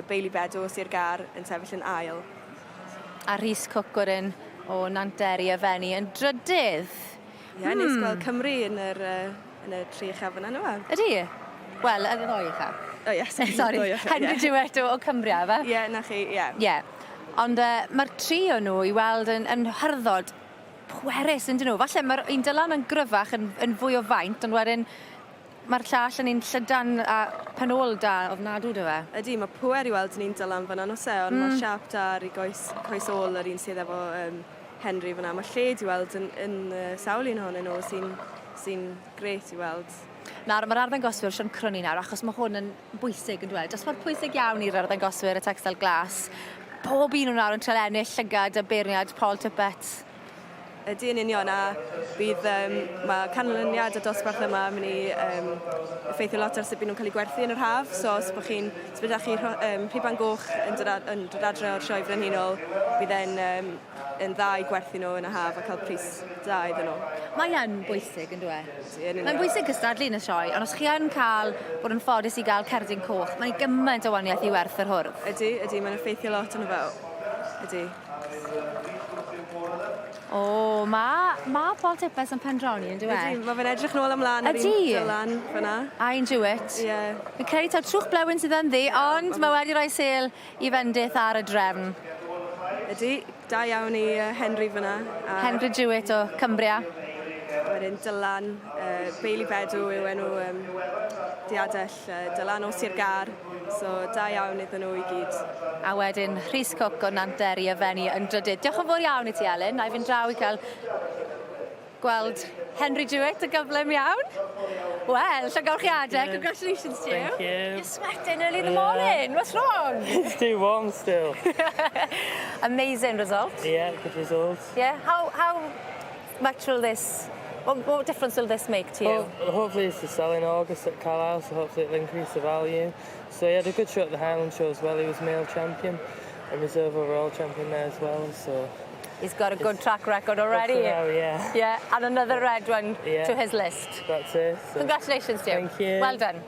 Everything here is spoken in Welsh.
Bailey Bedw o Sir Gâr yn sefyll yn ail. A Rhys Cook wedyn o Nanteri a Fenni yn drydydd. Ie, yeah, neis gweld Cymru yn yr, yn y tri uchaf fyna, nhw e? Ydy? Wel, yn y ddoi uchaf. O, ie, sorry. Sorry, Henry yeah. Jewett o Cymru, fe? Ie, yeah, na chi, ie. Yeah. Ie. Yeah. Ond mae'r tri o nhw i weld yn hyrddod pwerus, yn dyn nhw? Falle mae'r un Dylan yn gryfach, yn fwy o faint, ond wedyn mae'r llall yn un llydan a pen ôl da ofnadw, do fe? Ydy, mae pwer i weld yn un Dylan fyna, nos e, ond mae siap da ar ei goes, coes ôl yr un sydd efo Henry fyna. Mae lled i weld yn sawl un ohonyn nhw sy'n grêt i weld. Nawr, mae'r arddangoswyr Siôn Crynu nawr, achos mae hwn yn bwysig yn dweud. Dosbarth pwysig iawn i'r arddangoswyr y Texel Glas. Pob un o'n nawr yn trial ennill llygad y beirniad Paul Tippett. Ydy, yn union, a bydd, mae canlyniad y dosbarth yma yn mynd i effeithio lot ar sut byd nhw'n cael eu gwerthu yn yr haf. So os bod chi'n, os bydd chi rhuban goch yn dod adre o'r Sioe Frenhinol, bydd e'n yn dda i gwerthu nhw yn y haf a cael pris da iddyn nhw. Mae yn bwysig, yn dweud? Ydy, yn union. Mae'n bwysig cystadlu yn y sioe, ond os chi yn cael bod yn ffodus i gael cerdyn coch, mae'n gymaint o waniaeth i werth yr hwrdd. Ydy, mae'n effeithio lot yn y fel. Ydy. O, ma Paul Tippett yn pendroni, yn dweud? Ydy, mae fe'n edrych nôl ymlaen ar un Dylan fyna. A un Jewett. Ie. Yeah. Fi'n credu taw trwch blewyn sydd ynddi, ond mae wedi rhoi sêl i fendith ar y drefn. Ydy, da iawn i Henry fyna. A Henry Jewett o Cumbria. Wedyn Dylan, Bailey Bedw yw enw diadell Dylan o Sir Gâr. So da iawn iddyn nhw i gyd. A wedyn Rhys Cook o Nanteri a Fenni yn drydydd. Diolch yn fawr iawn i ti, Elin. Na i fynd draw i cael gweld Henry Jewett yn gyflym iawn. Wel, llongyfarchiadau. Yeah. Congratulations to you. Thank you. You're sweating early in the morning. What's wrong? It's too warm still. Amazing result. Yeah, good result. Yeah. How much will this, what difference will this make to you? Well, hopefully it's to sell in August at Carlisle, so hopefully it'll increase the value. So he had a good show at the Highland Show as well. He was male champion and reserve overall champion there as well. So he's got a good track record already. Now, yeah. Yeah, and another red one to his list. That's it. So. Congratulations to you. Thank you. Well done.